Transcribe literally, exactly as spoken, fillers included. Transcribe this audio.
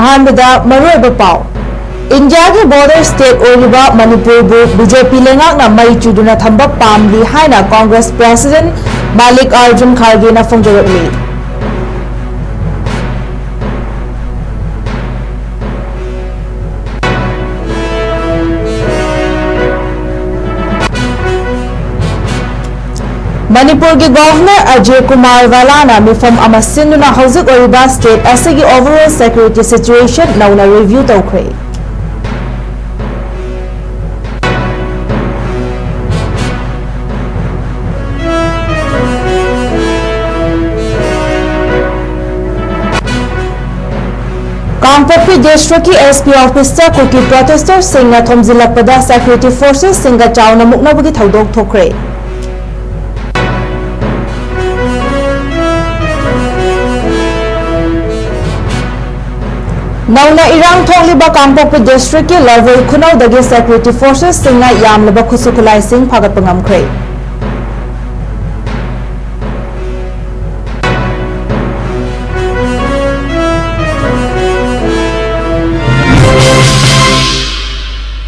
ꯑꯍꯥꯟꯕꯗ ꯃꯔꯨꯑꯣꯏꯕ ꯄꯥꯎ꯫ ꯏꯟꯗꯤꯌꯥꯒꯤ ꯕꯣꯔꯗꯔ ꯁ꯭ꯇꯦꯠ ꯑꯣꯏꯔꯤꯕ ꯃꯅꯤꯄꯨꯔꯕꯨ ꯕꯤ ꯖꯦ ꯄꯤ ꯂꯩꯉꯥꯛꯅ ꯃꯩ ꯆꯨꯗꯨꯅ ꯊꯝꯕ ꯄꯥꯝꯂꯤ ꯍꯥꯏꯅ ꯀꯣꯡꯒ꯭ꯔꯦꯁ ꯄ꯭ꯔꯦꯁꯤꯗꯦꯟꯠ ꯃꯥꯂꯤꯛ ꯑꯥꯔꯖꯨꯟ ꯈꯥꯔꯒꯦꯅ ꯐꯣꯡꯗꯣꯔꯛꯂꯤ꯫ ꯃꯅꯤꯄꯨꯔꯒꯤ ꯒꯣꯚꯔꯅꯔ ꯑꯖꯌ ꯀꯨꯃꯥꯔ ꯚꯥꯂꯥꯅ ꯃꯤꯐꯝ ꯑꯃ ꯁꯤꯟꯗꯨꯅ ꯍꯧꯖꯤꯛ ꯑꯣꯏꯔꯤꯕ ꯁ꯭ꯇꯦꯠ ꯑꯁꯤꯒꯤ overall security situation ꯅꯧꯅ review ꯇꯧꯈ꯭ꯔꯦ꯫ ꯀꯥꯡꯄꯣꯛꯄꯤ ꯗꯤꯁꯇ꯭ꯔꯤꯛꯀꯤ ꯑꯦꯁ ꯄꯤ ꯑꯣꯐꯤꯁꯇ ꯀꯨꯀꯤ ꯄ꯭ꯔꯣꯇꯦꯁꯇꯔꯁꯤꯡꯅ ꯊꯣꯝꯖꯤꯜꯂꯛꯄꯗ ꯁꯦꯀ꯭ꯌꯨꯔꯤꯇꯤ ꯐꯣꯔꯁꯦꯁꯁꯤꯡꯒ ꯆꯥꯎꯅ ꯃꯨꯛꯅꯕꯒꯤ ꯊꯧꯗꯣꯛ ꯊꯣꯛꯈ꯭ꯔꯦ꯫ ꯅꯧꯅ ꯏꯔꯥꯡ ꯊꯣꯛꯂꯤꯕ ꯀꯥꯡꯄꯣꯛꯄꯤ ꯗꯤꯁꯇ꯭ꯔꯤꯛꯀꯤ ꯂꯥꯜꯕꯣꯏ ꯈꯨꯅꯧꯗꯒꯤ ꯁꯦꯀ꯭ꯌꯨꯔꯤꯇꯤ ꯐꯣꯔꯁꯦꯁꯁꯤꯡꯅ ꯌꯥꯝꯂꯕ ꯈꯨꯠꯁꯨ ꯈꯨꯠꯂꯥꯏꯁꯤꯡ ꯐꯥꯒꯠꯄ ꯉꯝꯈ꯭ꯔꯦ꯫